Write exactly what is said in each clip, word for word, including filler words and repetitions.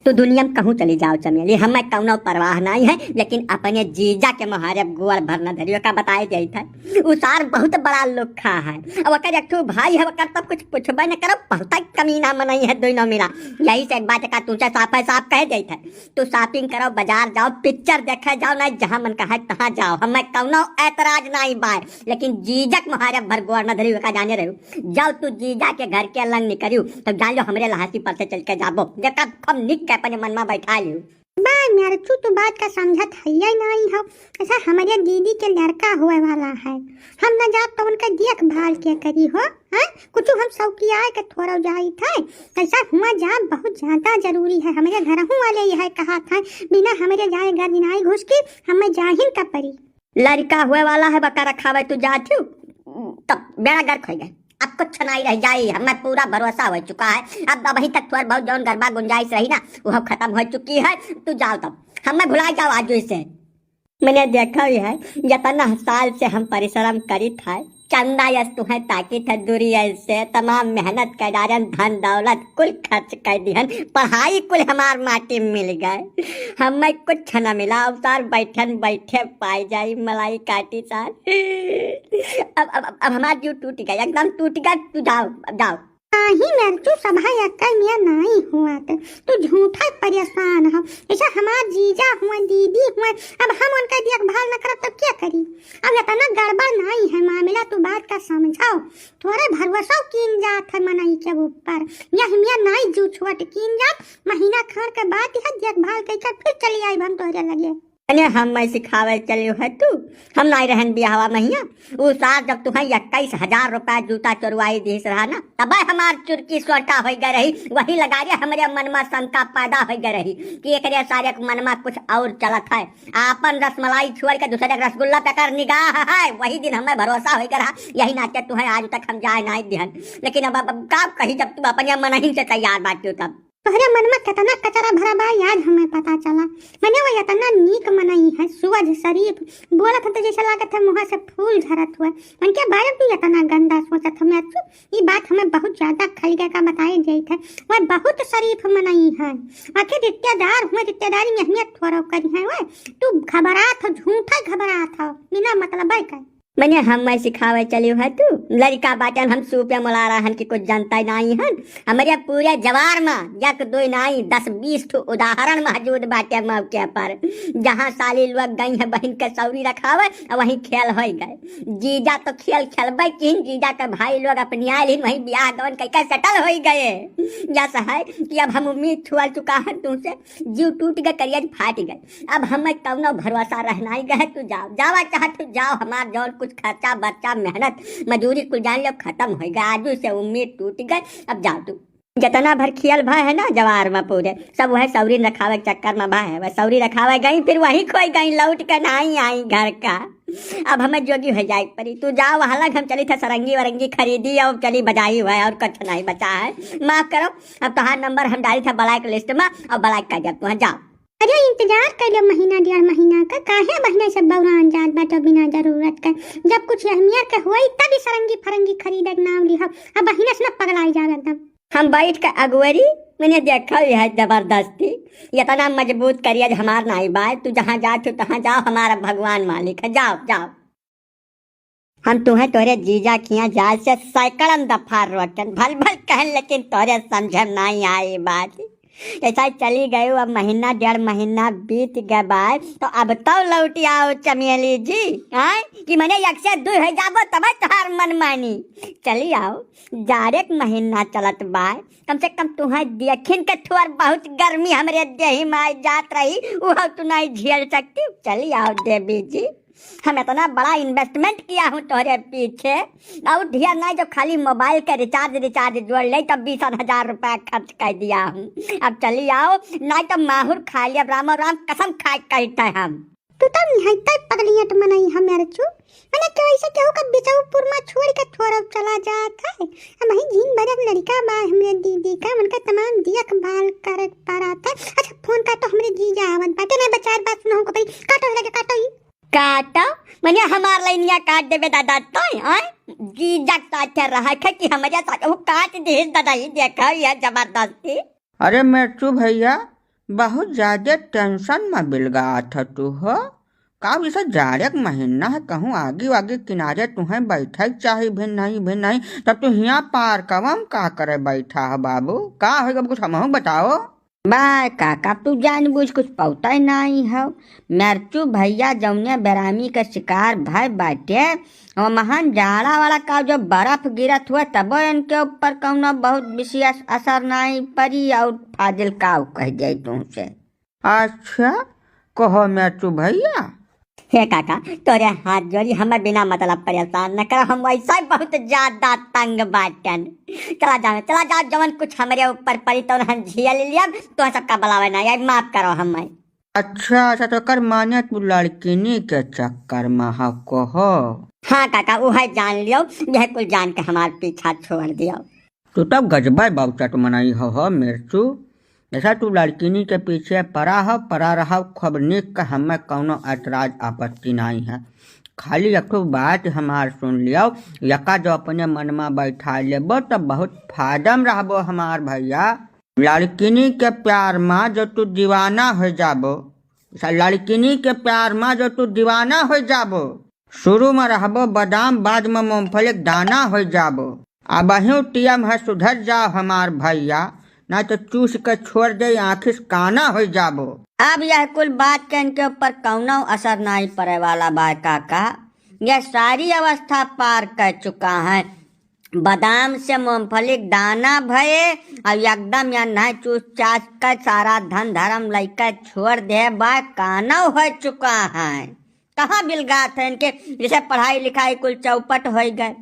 तू दुनिया में कहूँ चली जाओ चमेली, हमें कौनो परवाह नाहीं है, लेकिन अपने जीजा के मोहारे गोड़ भर न धरियो, का बताए जाइत है। उ सार बहुत बड़ा लुक्खा है। अब ओकर एक ठो भाई है, ओकर तो कुछ पूछबे न करो, बहुत कमीना मनई है दोनों मिला। यही से एक बात का तुमसे साफ है साफ कह जाइत है, तू shopping करो, बाजार जाओ, picture देखे जाओ, नाहीं जहाँ मन कहे तहाँ जाओ, हमें कौनो एतराज नाहीं बाय, लेकिन जीजा के मोहारे भर गोड़ न धरियो, का जाने रहो। जाओ तू जीजा के घर के लंग निकरियो, तब जान लो हमरे लहासी पर से चल के जाबो। जेकर खूब निक के अपने मन में बैठा लियो। बा मेरचू, तू बात का समझत हइये नाहीं हो। ऐसा हमरे दीदी के लड़का होए वाला है, हम न जाब तो उनका देखभाल के करी हो, हैं? कुछ हम शौकिया के थोड़ा जाइत है, ऐसा हुआ जाब बहुत ज्यादा जरूरी है। हमरे घरहू वाले यह कहा था, बिना हमरे जाए घर नाहीं घुस की, हमें जाहिन का परी। लड़का हुए वाला है, बका रखावे तू जात हूँ, तब बेड़ा गर्क होइ गए। अब कुछ नाहीं रह जाई, हमें पूरा भरोसा हो चुका है। अब अबहीं तक थोड़ बहुत जौन गरबा गुंजाइश रही ना, वो खत्म हो चुकी है। तू जाओ तब, हमें भुला जाओ आज इसे। मैंने देखा ही है, इतना साल से हम परिश्रम करित है, चंदा यस तुहें ताकित है दूरी ऐसे, तमाम मेहनत के डारन धन दौलत कुल खर्च कर दिहन, पढ़ाई कुल हमार माटी में मिल गए, हमें कुछ न मिला। अवतार बैठन बैठे पाई जाई मलाई काटी सार। अब अब अब हमार जीव टूट गया, एकदम टूट गया। तू जाओ, अब जाओ। नाही मेरचू, सभा यक्का मिया नाहीं हुआ त तू झूठा परेशान हो। ऐसा हमार जीजा हुआ, दीदी हुआ, अब हम उनका देखभाल न करब तब क्या करी? अब इतना गड़बड़ नाहीं है मामला, तू बात का समझाओ। थोड़े भरोसा कीन जात है मनई के ऊपर। यह मिया नाहीं जू छोट कीन जात, महीना खान के बाद यह देखभाल कइके फिर चली आई हम तोहरे लगे। अने हम मैं सिखावे चलियो है तू, हम नाहीं रहन बियाहवा महिया। उ सार जब तुहें इक्कीस हजार रुपया जूता चोरवाई दिस रहा ना, तबे हमार चुरकी सोटा होइ गए रही, वही लगा रे हमरे मन में शंका पैदा होइ गए रही कि एकरे सारे के मन में कुछ और चलत है। आपन रसमलाई छोड़ के दूसरे के रसगुल्ला पे कर निगाह है, वही दिन हमें भरोसा होइ गए रहा, यही नाते तुहें आज तक हम जाए नाहीं दिहन। लेकिन अब, अब, अब का कही, जब तू अपने मन ही से तैयार बाटियो तब। तोहरे मन में कितना कचरा भरा बा, आज हमें पता चला। मने वो इतना नीक मनई है, सुअज शरीफ, बोलत है तो जैसे लागत है मुँह से फूल झरत हुए। उनके बारे में तू इतना गंदा सोचत है मेरचू, ई बात हमें बहुत ज्यादा खलगे का बताई जाइत है। वह बहुत शरीफ मनई है, आखिर रिश्तेदार हुए, रिश्तेदारी में अहमियत थोड़ा करी है। वह तू घबरात हो, झूठा घबरात हो, बिना मतलब है का। मने हम मैं सिखावे चलियो है तू, लड़का बाटन हम सूपे मुला रहन कि कुछ जानता ही नाहीं हन। हमरे पूरे जवार में एक दो नाहीं, दस बीस ठो उदाहरण मौजूद बाटे मौके पर, जहाँ साली लोग गई है बहिन के सौरी रखावे और वहीं खेल होइ गए। जीजा तो खेल खेलबे किन, जीजा के भाई लोग अपनी आयल हिन, वहीं बियाह गवन कइके settle होइ गए। यस है कि अब हम उम्मीद छोड़ चुका है तुमसे, जीव टूट गए, करियज फाट गए। अब हमें कौनो भरोसा रह नाहीं गए, तू जाओ, जावा चाहत तू जाओ, हमार जौन कुछ खर्चा बर्चा मेहनत मजूरी कुल जान लो खत्म होइ गए, आजू से उम्मीद टूट गए। अब जाओ तू, जितना भर खियल भा है ना जवार में पूरे, सब वह सौरी रखावे के चक्कर में भा है, वह सौरी रखावे गई, फिर वही खोई गई, लौट के नाहीं आई घर का। अब हमें जोगी होइ जाए परी, तू जाओ वहाँ लग, हम चली थे सरंगी वरंगी खरीदी और चली बजाई हुआ है, और कुछ नाहीं बचा है, माफ करो। अब तोहार नंबर हम डाली थे black list में और block कर दिया, तू जाओ। अरे इंतजार कर लो महीना डेढ़ महीना का, काहे महीना से बौरान जात बाटो बिना जरूरत का? जब कुछ अहमियत के होई तब ई सरंगी फरंगी खरीदे के नाम लिहो, अब महीना से ना पगलाई जाओ एकदम। हम बैठ के अगुवरी, मैंने देखा यह जबरदस्ती, इतना मजबूत करियज हमार नाहीं बाय, तू जहाँ जात हो तहाँ जाओ, हमारा भगवान मालिक है, जाओ, जा। हम तुहें तोहरे जीजा किहाँ जाए से सैकड़न दफा रोकन, भल भल कहन, लेकिन तोहरे समझे में नाहीं आई बात। ऐसा ही चली गयो, अब महीना डेढ़ महीना बीत गए बाय, तो अब तो लौट आओ चमेली जी, आय कि मने एक से दुई होइ जाबो तब तोहार मन मानी। चली आओ, जाड़े के महीना चलत बाय, कम से कम तुहें देखिन के थोड़ बहुत गर्मी हमरे देही में आइ जात रही, उहो तू नाहीं झेल सकती। चली आओ देवी जी, हम इतना बड़ा investment किया हूँ तोहरे पीछे, और ढेर नाहीं जो खाली mobile के recharge, recharge जोड़ ले तब बीस हजार रुपया खर्च कर दिया हूँ। अब चली आओ, नाहीं तो माहुर खा लिया, रामो राम कसम खा के कहते हम। तू तो निहायते पगलियट मनई है मेरचू, मने क्यों ऐसे केहू का बिचऊ पुरमा छोड़ के थोड़ा चला जात है? अब वही झीन भर एक लड़का बा हमरे दीदी का, उनका तमाम देखभाल करे पड़त है। अच्छा फोन काटो, हमरे जीजा आवत बाटे, नहीं बचार बात सुनो हमको भाई, काटो लगे, काटो ही। काटो, मने हमार लाइनिया काट देबे दादा तोय, आय? जीजा के साथे रहा है कि हमरे साथ वो काट दे दादा, ही देखा ये जबरदस्ती। अरे मेरचू भैया, बहुत ज्यादे tension में बिलगात ह तू हो। का जैसे जाड़े के महीना है, कहूँ आगी वागी किनारे तुहें बैठे के चाही, भी नहीं, भी नहीं, तब तू हियाँ पार्कवा में का करे बैठा ह बाबू? का होइगा, कुछ हमहूँ बताओ। बा काका, तू जान बूझ कुछ पौता ही नहीं हो। मेरचू भैया जौने बेरामी के शिकार भय बाटे, और महान जाड़ा वाला का जो बर्फ गिरत हुआ, तबो इनके ऊपर कौनो बहुत विशेष असर नहीं पड़ी। और फाजिल का कह जाई तुमसे। अच्छा, कहो मेरचू भैया। हे काका, तोरे हाथ जोड़ी, हमें बिना मतलब परेशान न करो, हम वैसे ही बहुत ज्यादा तंग बाटन। चला जाओ, चला जाओ, जवन कुछ हमरे ऊपर पड़ी तो हम झेल लियब, तो सबका बुलावे ना आई, माफ करो हमें। अच्छा, अच्छा, तो कर माने तू लड़किनी के चक्कर में हो कहो। हाँ काका, उहे जान लियो, यह कुल जान के हमार पीछा छोड़ दियो। तू तब गजबे बाउचट मनई हो, हो मेरचू। जैसा तू लड़किनी के पीछे पड़ा हो, पड़ा रहो, खूब निक के, हमें कौनो ऐतराज आपत्ति नहीं है। खाली एक ठो बात हमार सुन लियो, यका जो अपने मन में बैठा लेबो तो बहुत फायदा में रहबो हमार भैया। लड़किनी के प्यार में जो तू दीवाना हो जाबो, सा-, लड़किनी के प्यार में जो तू दीवाना हो जाबो, शुरू में रहबो बादाम, बाद में मूंगफली के दाना हो जाबो। अबहियों टीएम है, सुधर जाओ हमार भैया, ना तो चूस के छोड़ दे, आँखी से काना हो जाबो। अब यह कुल बात के इनके ऊपर कौनो असर नहीं पड़े वाला बा काका। यह सारी अवस्था पार कर चुका है। बादाम से मूंगफली के दाना भये, और एकदम या नहीं चूस चास के सारा धन धर्म लइके छोड़ दे बा, कानो हो चुका है। कहाँ बिलगात है इनके, जैसे पढ़ाई लिखाई कुल चौपट हो गए।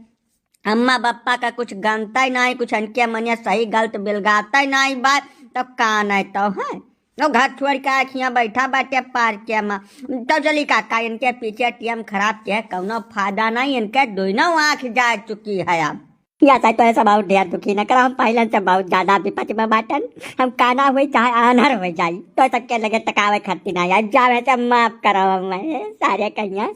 अम्मा बप्पा का कुछ गनता ही नहीं, कुछ इनके मनिया सही गलत बिलगाता ही नहीं बा, तब कान है तो है। वो घर छोड़ के आके हियाँ बैठा बाटे पार्क में। तो चली काका, इनके पीछे टीएम खराब के कौनो फायदा नहीं, इनके दोनों आँख जा चुकी है अब। या साई तो ऐसा बहुत ढेर दुखी न करो, हम पहले से बहुत ज्यादा विपत में बाटन। हम काना हुई चाहे आन्हर हो जाई, तो सबके लगे तकावे खातिर ना आई, जावे से माफ करो हमें सारे कहिया।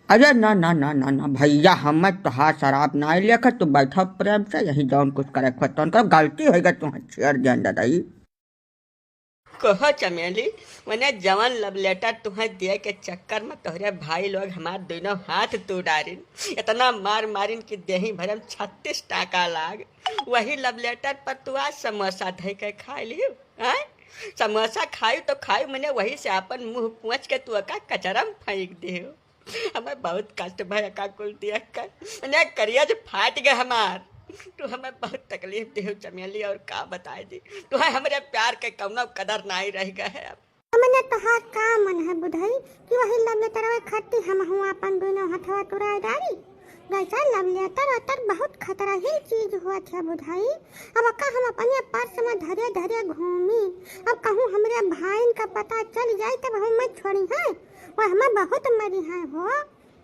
अरे ना, ना, ना, ना, ना, भैया, हमें तोहार शराब ना लेखा, तू बैठो प्रेम से, यही जौन कुछ करे के होत तौन करो, गलती होइगा, तू छेड़ दिया दादाई। कहो चमेली, मने जवन love letter तुहें दिए के चक्कर में तोहरे भाई लोग हमार दोनों हाथ तोड़ डारिन, इतना मार मारिन कि देही भरम छत्तीस टाका लाग। वही love letter पर तू आज समोसा धइ के खा लियो, हैं? समोसा खायु तो खायु, मने वही से अपन मुंह पोंछ के तू ओका कचरा में फेंक दियो। हमें बहुत कष्ट भय का कुल देख कर, मने करेज फाट गए हमार। तू हमें बहुत तकलीफ दे चमेली, और का बताए दी, तू है हमरे प्यार के कौनो कदर नहीं रह गए है अब। मने तोहार का मन है बुधई कि वही love letterवे खातिर हमहू अपन दोनों हथवा तुराए डारी? जैसा love letter वेटर बहुत खतरा ही चीज हुआ था बुधई। अब का हम अपने पर्स में धरे धरे घूमी, अब कहूँ हमरे भाईन का पता चल जाए तब हम मत छोड़ी है, वो हमें बहुत मरी है हो।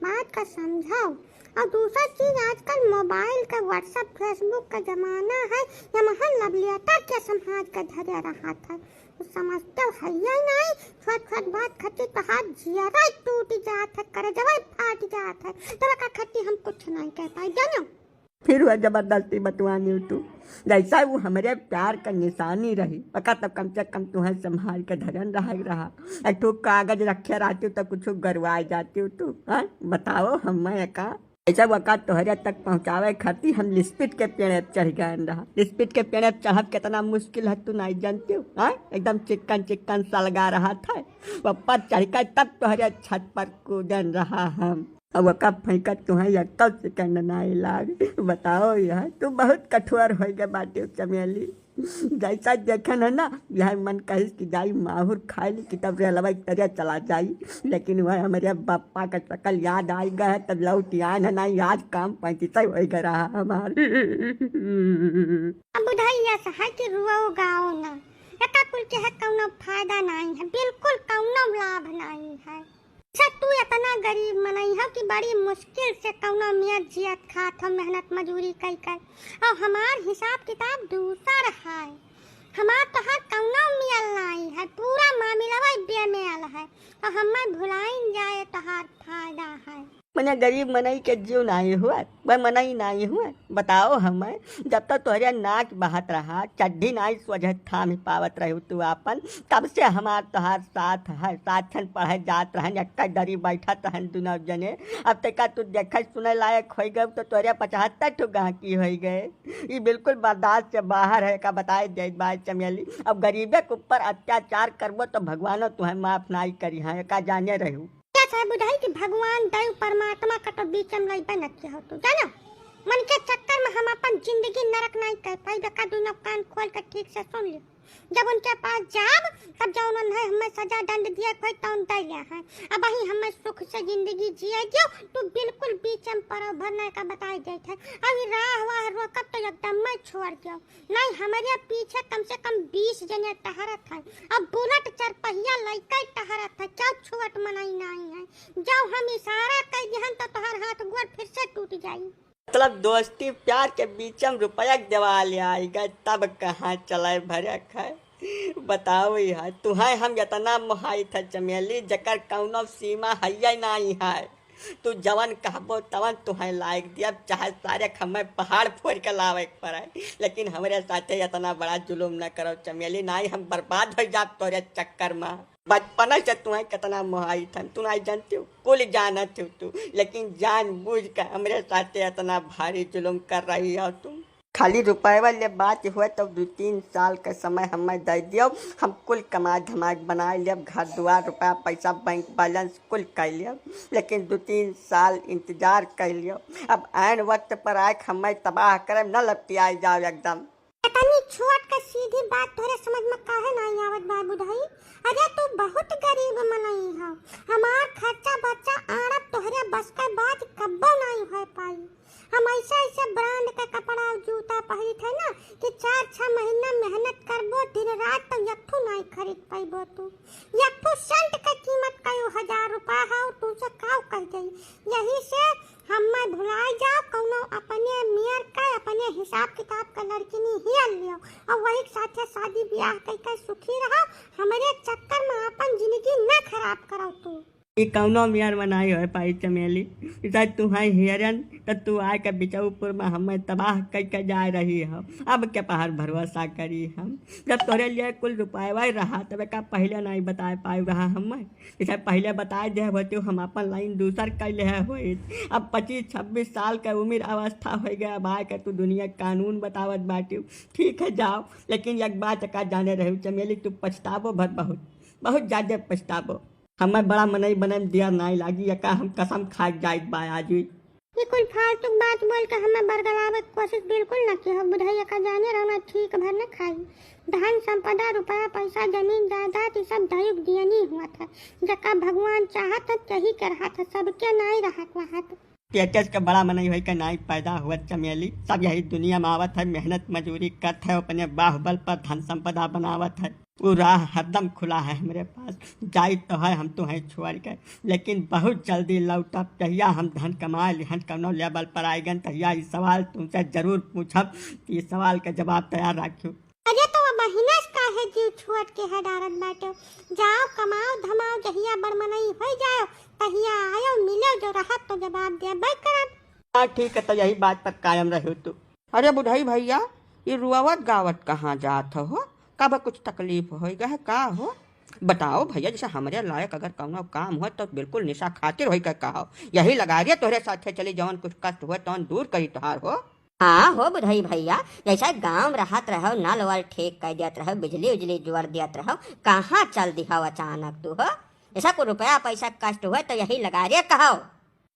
बात का समझाओ। और दूसरा चीज, आजकल मोबाइल का, WhatsApp, Facebook का जमाना है, ये महान love letter के समाज का धरे रहा था। कुछ समझते हो है या नहीं? छोट छोट बात खातिर तो हाथ जियरा टूट जात है, करेजवा फाट जात है। तब का खातिर हम कुछ नहीं कह पाए, जानो? फिर वह जबरदस्ती बतवानी तू, जैसा वो हमरे प्यार का निशानी रही, ओका तब कम से कम तुहें संभाल के धरन रहा रहा। एक ठो कागज रखे रहती तो कुछ गरवाए जाती तू, हाँ? बताओ हमें का? ऐसा वका तोहरे तक पहुँचावे खातिर हम लिस्पिट के पेड़े पे चढ़ गए रहा। लिस्पिट के पेड़े पे चढ़ब कितना मुश्किल है, तू नहीं जानती हो, हाँ? एकदम चिक्कन चिक्कन सलगा रहा था, वो पर चढ़ के तब तोहरे छत पर कूदन रहा हम। अब वका फेंकत तुहें एक्को सेकंड नहीं लाग। बताओ यार, तू बहुत कठोर हो गए बाटे चमेली। जैसा देखन है ना, यह मन कहिस कि जाई माहुर खाई ली, कि तब रेलवा के तरिया चला जाई। लेकिन वह हमरे बप्पा का शकल याद आई गए है, तब लौट आन है ना, आज काम पैंतीस हो गए रहा हमार। अब बुधई ऐसा है कि रुआओ गाओ ना, एका कुल के है कौनो फायदा नहीं है, बिल्कुल कौनो लाभ नहीं है। अच्छा, तू इतना गरीब मनई हो कि बड़ी मुश्किल से कौनो मियत जियत खात हो, मेहनत मजूरी कई कई। और हमार हिसाब किताब दूसर है। हमार तोहार कौनो मियल नाई है, पूरा मामिलवा बेमेल है। और हमें भुलाइन जाए तोहार फायदा है। गरीब मनई के जीव नाई हुआ, वह मनई नाई हुआ। बताओ हमें, जब तक तोहरे नाक बहत रहा, चड्ढी नाई सोझे थाम पावत रहू तू आपन, तब से हमार तोहार साथ है। साथन पढ़े जात रहन, एक दरी बैठत रहन दुनौ जने। अब तक तू देखे सुने लायक होइ गए तो तोहरे पचहत्तर ठो गाहकी होइ गए। ई बिल्कुल बर्दाश्त से बाहर है, का बताए देत बाय चमेली। अब गरीबे के ऊपर अत्याचार करबो तो भगवानो तुहे माफ नाई करी है, का जाने रहू। क्या चाहे बुझाई कि भगवान, दैव, परमात्मा का तो बीच में रहिबे न किया हो तू, जानो? मन के चक्कर में हम अपन जिंदगी नरक नाई कर पाई। बेका दुनो कान खोल के ठीक से सुन लियो। जब उनके पास जाब, तब जौन उन्हें हमें सजा दंड दिए खोई तौन दे लिया है। अब ही हमें सुख से जिंदगी जिए दियो, तू बिल्कुल बीच में पड़ो भर नहीं का बताई देत है। अब ई राह वाह रोकब तो एकदम मैं छोड़ दियो। नहीं, हमरे पीछे कम से कम बीस जने टहरत है। अब बुलेट चरपहिया लइके टहरत है। क्या छुअट मनई नाई है। जब हम इशारा कर दिहन तो तोहार हाथ गोड़ फिर से टूट जाई। मतलब दोस्ती प्यार के बीच में रुपया के देवाल आई गए, तब कहाँ चले भरक है। बताओ यार, तुहें हम इतना मोहाई था चमेली, जकर कौनो सीमा है नाई है। तू जवन कहबो तवन तुहें लायक दियब, चाहे सारे हमें पहाड़ फोड़ के लावे के पड़े, लेकिन हमरे साथे इतना बड़ा जुलुम न करो चमेली, नाई हम बर्बाद हो जाब तोरे चक्कर में। बचपन से तुहें कितना मोहाई था, तू नाई जानती हो, कुल जानत हो तू, लेकिन जानबूझ के हमरे साथे इतना भारी जुलुम कर रही हो तुम। खाली रुपयवा ले बात हुआ तो दो तीन साल का समय हमें दे दियो, हम कुल कमा धमा के बनाए लियब, घर दुआर, रुपया पैसा, बैंक बैलेंस कुल कर लियब, लेकिन दो तीन साल इंतजार कर लियो। अब ऐन वक्त पर आए के हमें तबाह करे, न लपटियाए जाओ एकदम। इतनी छोट का सीधी बात तोहरे समझ में काहे नाई आवत बा बुढ़ई? अरे तू बहुत गरीब मनई हो, हमार खर्चा बर्चा आड़ब तोहरे बस के बात कब्बो नाई हो पाई। हम ऐसे ऐसे ब्रांड के कपड़ा और जूता पहिरित है ना कि चार छह महीना मेहनत करबो दिन रात तो यकठू नाई खरीद पाइबो तू। यकठू सेंट के कीमत कई हजार रुपया है और तुमसे काव कह जाई। यही से हमें भुलाए जाओ, कौनो अपने मेर का, अपने हिसाब किताब का लड़किनी हियर लियो और वही के साथे शादी ब्याह कई के सुखी रहो। हमरे चक्कर में अपन जिंदगी न खराब करो तू। ई कौनो मेर में नाई होए पाई चमेली, इधर तुहाई हियरन त तू आए के बिचौपुर में हमें तबाह कई के जाए रही हो। अब के पहाड़ भरोसा करी हम, जब तोरे लिए कुल रुपया रहा तबे का पहले नाई बताए पाए रहा हमें। जैसे पहिले बताए दे होते, हम अपन लाइन दूसर कइ लेहे होइत। अब पच्चीस छब्बीस साल के उमिर अवस्था होइ गए, अब आए के तू दुनिया के कानून बतावत बाटे। ठीक है, जाओ, लेकिन एक बात एका जाने रहे चमेली, तू पछताबो भर बहुत, बहुत ज्यादा पछताबो। हमें बड़ा मनई बने में देर नाई लागी, एका हम कसम खा के जाइत बा आज ही। ई कुल फालतू के बात बोल के हमें बरगलावे के कोशिश बिल्कुल न किहो। बुढ़ई एका जाने रहो ना, ठीक भर न खाई। धन संपदा, रुपया पैसा, जमीन जायदाद, ई सब दैव दियनी हुआ था। जका भगवान चाहत है, यही के रहा था, सबके नाई रहा था। तेतेस के बड़ा मनई होई के नाई पैदा हुआ चमेली। सब यही दुनिया में आवत है, मेहनत मजूरी करत है, अपने बाहुबल पर धन संपदा बनावत है। वो राह हरदम खुला है हमरे पास, जाइत तो है हम तुहें छोड़ के, लेकिन बहुत जल्दी लौटब। जहिया हम धन कमाए लिहन कौनो लेवल पर आइगन, तहिया ई सवाल तुमसे जरूर पूछब। ई सवाल का जवाब तैयार रखियो। अरे तो अब बहिनस काहे जीव छोड़ के है डारत बाटे? जाओ कमाओ धमाओ, जहिया बड़ मनई हो जाओ, तहिया आयो मिलो, जो रहत तो जवाब देबे करब। हाँ ठीक है, तो यही बात पर कायम रहो तू। अरे बुढ़ई भैया, ये रुआवत गावत कहाँ जात हो? का बा, कुछ तकलीफ होइ गए है का हो? बताओ भैया, जैसे हमरे लायक अगर कौनो काम हो तो बिल्कुल निशा खातिर होई के कहो। यही लगारिया तोहरे साथे चली, जवन कुछ कष्ट हुए तवन दूर करी तोहार हो। हाँ हो बुढ़ई भैया, जैसे गाँव में रहत रहो, नल वल ठीक कर दियत रहो, बिजली उजली जोड़ दियत रहो, कहाँ चल दिहो अचानक तू हो? ऐसा को रुपया पैसा कष्ट हुए तो यही लगारिया कहो।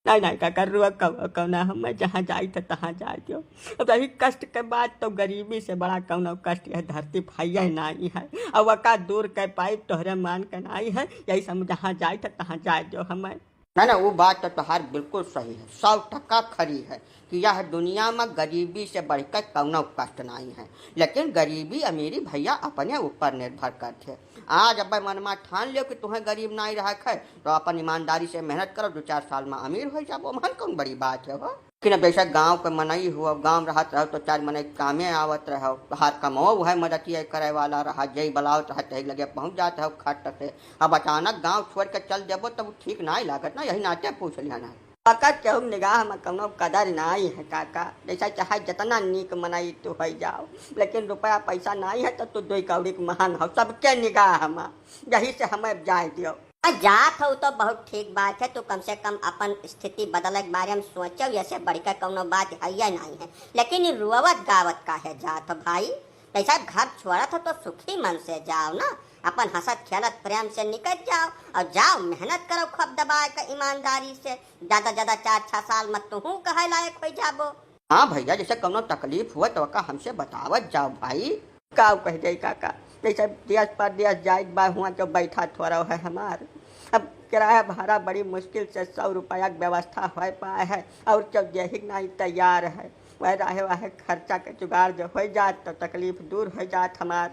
नहीं, नहीं, काका, रुआ कहो, कहो ना, हमें जहाँ जाइत है, तहाँ जाए दियो। अब यही कष्ट के बाद तो गरीबी से बड़ा कौनो कष्ट यह धरती भैया नाई है। अब वका दूर कर पाई तोहरे मान के नाई है, यही से हम जहाँ जाइत है, तहाँ जाए दियो हमें। ना, ना, वो बात तो तोहार बिल्कुल सही है, सौ टका खरी है कि यह दुनिया में गरीबी से बढ़ के कौनो कष्ट नाई है। लेकिन गरीबी अमीरी भैया अपने ऊपर निर्भर करते है। आज अब मनमा ठान लियो कि तुम्हें गरीब नाई रहा है, तो अपन ईमानदारी से मेहनत करो, दो चार साल में अमीर हो जाबो, मन कौन बड़ी बात है हो। लेकिन अब जैसा गाँव के मनई हो, अब गाँव में रहत रहो तो चार मनई कामे आवत रहो, हर कमो वह मदद ये करे वाला रहा, जय बलावत रहा, तही लगे पहुँच जात रहो खट से। अब अचानक गाँव छोड़ के चल देबो तब ठीक नाई लागत ना, यही नाते पूछ लिया ना। काका, केहू निगाह में कौनो कदर नाई है काका। जैसा चाहे जितना नीक मनई तू होइ जाओ, लेकिन रुपया पैसा नाई है तो तू दुई कौड़ी के महंग हो सबके निगाह में। यही से हमें जाए दियो। आ, जात हो तो बहुत ठीक बात है, तू कम से कम अपन स्थिति बदले के बारे में सोचो, ऐसे बढ़ के कौनो बात है या नहीं है। लेकिन ई रोवत गावत काहे जात हो भाई? जैसा घर छोड़त हो तो सुखी मन से जाओ ना, अपन हंसत खेलत प्रेम से निकल जाओ और जाओ मेहनत करो खूब दबाए के ईमानदारी से, ज्यादा ज्यादा चार छह साल में तुहू कहे लायक हो जाबो। हाँ भैया, जैसे कौनो तकलीफ हुआ तो का हमसे बतावत जाओ भाई। का कह जाई काका, जैसे देश परदेश जाइत बा, हुआ जो बैठा थोड़ा है हमार। अब किराया भाड़ा बड़ी मुश्किल से सौ रुपया के व्यवस्था हो पाए है और जो यही नहीं तैयार है, वह रहे वह खर्चा के जुगाड़ जो हो जात तो तकलीफ दूर हो जात हमार।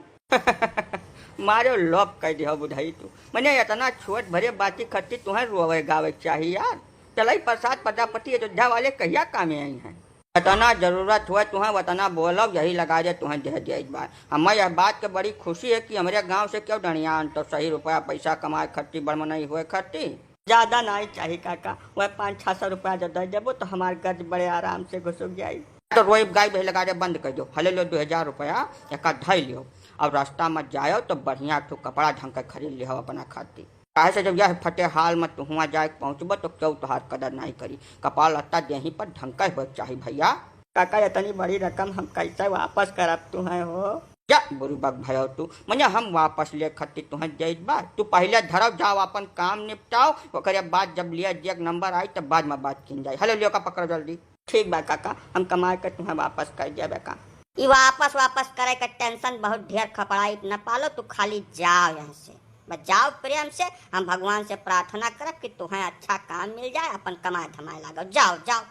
मारो लोग कह दियो बुढ़ई तू, मने इतना छोट भरे बाती खातिर तुहें रोवे गावे के चाही यार। चलई प्रसाद प्रजापति अयोध्या वाले कहिया कामे आई हैं। इतना जरूरत हुआ तुहें वतना बोलब, यही लगा दे तुहें दे दिया इस बार। हमें यह बात के बड़ी खुशी है कि हमरे गांव से क्यों डणियान तो सही रुपया पैसा कमाए खर्ची बड़ मनई हुए खर्ची। ज्यादा नहीं चाही काका, वह पाँच छह सौ रुपया जो दे देबो तो हमार गर्ज बड़े आराम से घुसुक जाई। तो रोई गाय बही लगा दे बंद कर दो, हले लो दो हजार रुपया एका धई लियो। अब रास्ता में जायो तो बढ़िया ठो कपड़ा ढंग के खरीद लियो अपना खातिर। काहे से जब यह फटे हाल में तू हुआ जाए के पहुँचबो तो क्यों तोहार कदर नहीं करी। कपड़ा लत्ता देही पर ढंग के होए के चाही भैया। काका, इतनी बड़ी रकम हम कैसे वापस करब तुहें हो? जा बुरुबक भयो तू, मने हम वापस ले खत्ती तुहें देत बा। तू पहले धरव जाओ, अपन काम निपटाओ, ओकरे बाद जब लिया जे एक नंबर आई तब बाद में बात कीन जाए। हलो लियो का पकड़ो जल्दी। ठीक बा काका, हम कमाए के तुहें वापस कर देबे का। ई वापस वापस करे के टेंशन बहुत ढेर खपड़ाई न पालो, तू खाली जाओ यहाँ से, बस जाओ प्रेम से। हम भगवान से प्रार्थना करब कि तुहें अच्छा काम मिल जाए, अपन कमाए धमाए लागो। जाओ जाओ।